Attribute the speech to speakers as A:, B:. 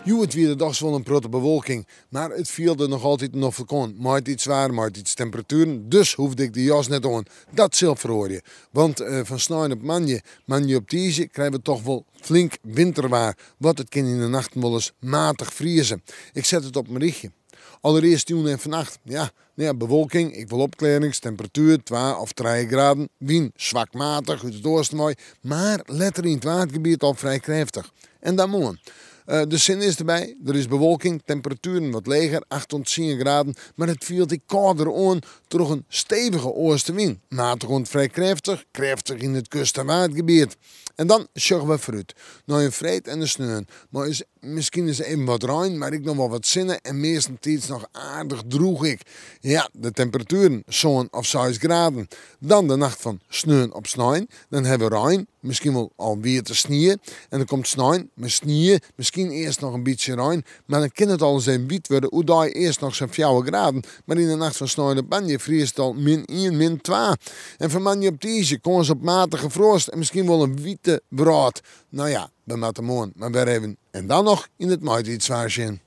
A: Hjoed wie der dochs wol in protte bewolking, mar it fielde noch altyd noflik oan. Maitiidswaar, maitiidstemperatueren, dus hoefde ik de jas net oan. Dat sil feroarje, want fan snein op moandei, moandei op tiisdei krije we toch wol flink winterwaar. Want it kin yn de nachten wolris matich frieze. Ik set it op in rychje. Allerearst jûn en fannacht, ja, no ja, bewolking, ek wol opklearrings, temperatuer 2 of 3 graden, wyn swak matich út it oasten wei, mar letter yn it Waadgebiet al frij krêftich. En dan moarn. De sinne is derby, der is bewolking, temperatueren wat leger, 8 oant 10 graden, mar it fielt ek kâlder oan troch in stevige oastewyn, matich oant frij krêftich, krêftich yn it kust- en Waadgebiet. En dan sjogge we foarút nei in freed en in sneon, mei is miskien ris even wat rein, mar ek noch wol wat sinne en meastentiids noch aardich drûch ek. Ja, de temperatueren 7 of 6 graden. Dan de nacht fan sneon op snein, dan hawwe we rein, miskien wol al wiete snie. En dan komt snein mei snie, miskien earst noch in bytsje rein, mar dan kin it al ris even wiet wurde. Oerdei earst noch sa'n 4 graden, mar yn de nacht fan snein op moandei friest it al min 1, min 2. En fan moandei op tiisdei kâns op matige froast en miskien wol in wiete wrâld. No ja, we moatte moarn mar wer even en dan noch yn it maitiidswaar sjen.